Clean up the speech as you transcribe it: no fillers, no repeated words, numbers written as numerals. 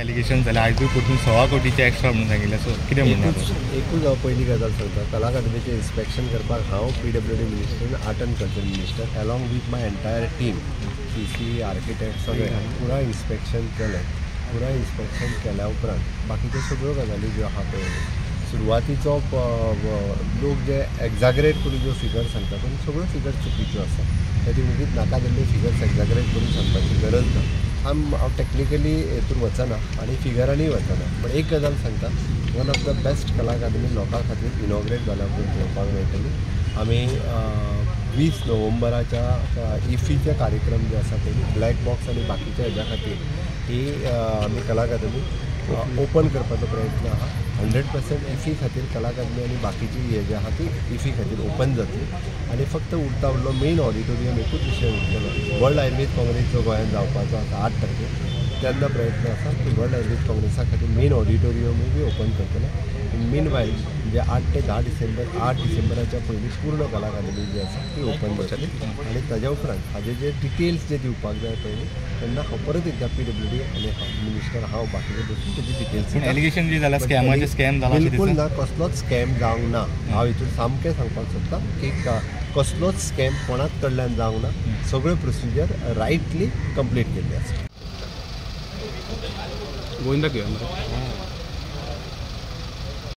Allegation जालें आयजूय परतून 1.25 कोटीचे एक्स्ट्रा म्हणून सांगिल्लें, सो कितें म्हणून एकूच हांव पयली गजाल सांगता, कला अकादमीचें इन्स्पेक्शन करपाक हांव PWD minister, art and culture minister along with my entire team, PC, architect सगळे पुराय इन्स्पेक्शन केलें. पुराय इन्स्पेक्शन केल्या उपरांत बाकीच्यो सगळ्यो गजाली ज्यो आहा पळय, सुरवातीचो लोक जे एक्झागरेट करून ज्यो फिगर सांगता पण सगळ्यो फिगर चुकीच्यो आसा. ताची वगीत नाका जाल्ल्यो फिगर्स एक्झागरेट करून सांगपाची गरज ना. हांव टॅक्निकली हेतून वचना आनी फिगरांनीय वचना, पण एक गजाल सांगता, वन ऑफ the best कला अकादमी लोकां खातीर इनॉग्रेट जाल्या उपरांत पळोवपाक मेळटली. आमी 20 नोव्हेंबराच्या इफीचे कार्यक्रम जे आसा पळय, ब्लॅक बॉक्स आनी बाकीच्या हेज्या खातीर ही आमी कला अकादमी ओपन करपाचो प्रयत्न आहा. 100% इफी खातीर कला अकादमी आनी बाकीची हे जे आहा ती इफी खातीर ओपन जातली. आनी फक्त उरता उरलो मेन ऑडिटोरियम एकूच विशय उरतलो. वर्ल्ड आयुर्वेद काँग्रेस जो गोंयांत जावपाचो आसा 8 तारखेर, तेन्ना प्रयत्न आसा की वर्ल्ड आयुर्वेद काँग्रेसा खातीर मेन ऑडिटोरियमूय बी ओपन करतले. मीन वायल म्हणजे 8 ते 10 डिसेंबर, 8 डिसेंबराच्या पयलीं पूर्ण कला अकादमी जी आसा ती ओपन जातली. आनी ताज्या उपरांत हाजे जे डिटेल्स जे दिवपाक जाय पयलीं तेन्ना हांव परत एकदां PWD आनी मिनिस्टर हांव बाकीचे बसून तेजी डिटेल्स. एलिगेशन जे जाला स्कॅमाचे, स्कॅम जाला बिलकूल ना, कसलोच स्कॅम जावंक ना. हांव हितून सामकें सांगपाक सोदता की कसलोच स्कॅम कोणाच कडल्यान जावंक ना. सगळ्यो प्रोसिजर रायटली कंप्लीट केल्ली आसा. गोविंदा घेवया मरे.